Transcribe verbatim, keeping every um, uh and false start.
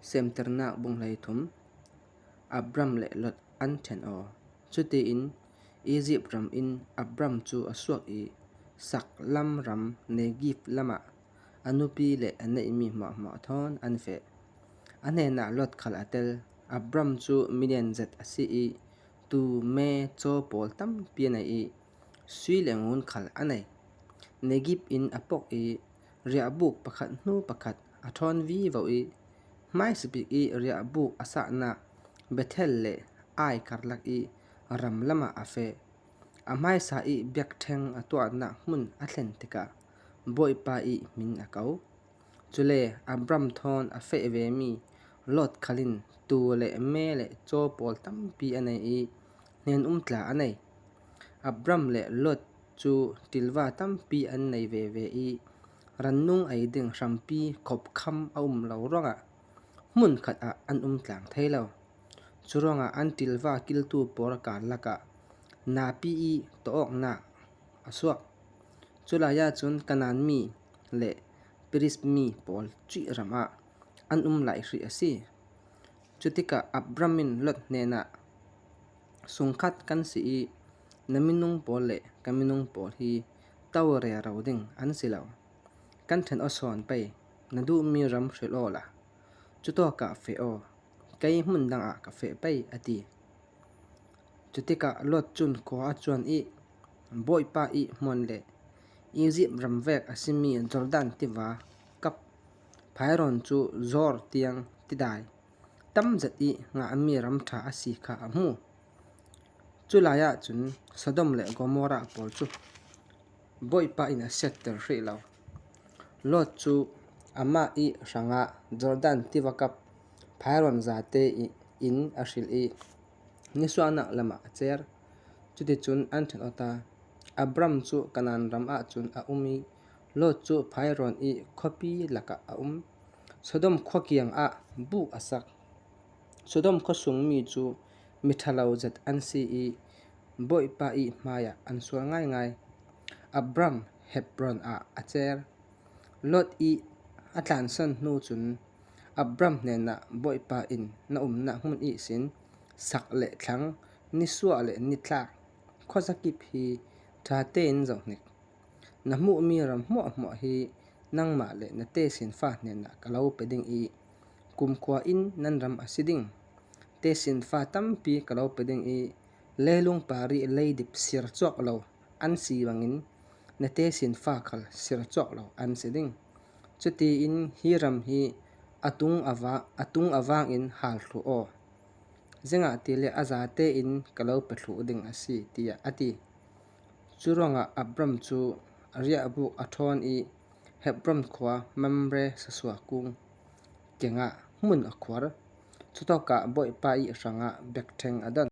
Semtirna bung hleithum. Abram le Lot an ṭhen aw. Chutiin Egypt ram in Abram chu a suak i, sak lam ram Negeb lama a nupi le a neimi hmawhmawh thawn an feh. A hnena Lot khal a tel. Abram chu milian zet a si i, tu me chaw pawl tampi a nei i, sui le ngun khal a nei. Negeb in a pok i, riahbuk pakhat hnu pakhat a ṭhawn vivo i, hmaisabik i riahbuk a sahna Bethel le Ai karlak i ram lama a feh. A hmaisa i biakṭheng a tuahna hmun a thlen tikah Bawipa i hmin a ko. Chule Abram thawn a feh ve mi Lot khalin tu le me le chaw pawl tampi a nei i, hnen um tla a nei. Abram le Lot chu ṭilva tampi an nei veve i, rannung ei ding hrampi khop kham a um lo ruangah hmun khat ah an um tlang thei lo. Churuangah an ṭilva kiltu pawl kar lakah napi i tawawkna a suak. Chulai ah chun Kanaan mi le Periz mi pawl chuih ram ah an um lai hrih a si. Chutikah Abram in Lot hnenah, sungkhat kan si i, na minung pawl le ka minung pawl hi to rero ding an si lo. Kan ṭhen aw sawn pei, na duh mi ram hrilh aw la, chutawkah feh aw, kei hmun dangah ka feh pei, a ti. Chutikah Lot chun khua a chuan i, Bawipa i hmuan le Egypt ram vek a si mi Jordan tiva kap, Phairon chu Zor tiang tidai tam zet i ngah mi ram ṭha a si kha a hmu. Chulai ah chun Sodom le Gomorrah pawl chu Bawipa in a siatter hrih lo. Lot chu ama i hrangah Jordan tiva kap Phairon zate i in a hrilh i, nisuahna lamah a cher. Chutichun an ṭhen aw ta. Abram chu Kanaan ram ah chun a um i, Lot chu Phairon i khawpi lakah a um. Sodom khua kiangah buk a sak. Sodom khaw sung mi chu mi ṭha lo zet an si i, Bawipa i hmaiah an sual ngaingai. Abram Hebron ah a cher. Lot i a tlansan hnu chun Abram hnenah, Bawipa in na umna hmun ihsin sak le thlang, nisuah le nitlak, khuazakip hi ṭhatein zohnik. Na hmuh mi ram hmuahhmuah hi nangmah le na tesinfa hnenah ka lo pe ding i, kumkhua in nan ram a si ding. Tesinfa tampi ka lo pe ding i, leilung pari leidip sir chawk lo an si bangin na tesinfa khal sir chawk lo an si ding. Chutiin hi ram hi a tung ava, a tung avangin hal thluh aw. Zengah tile a zatein ka lo pe thluh ding a si, tiah a ti. Churuangah Abram chu a riahbuk a ṭhawn i, Hebron khua Mamre sasua kung kengah hmun a khuar. Chutawkah Bawipa i hrangah biakṭheng a don.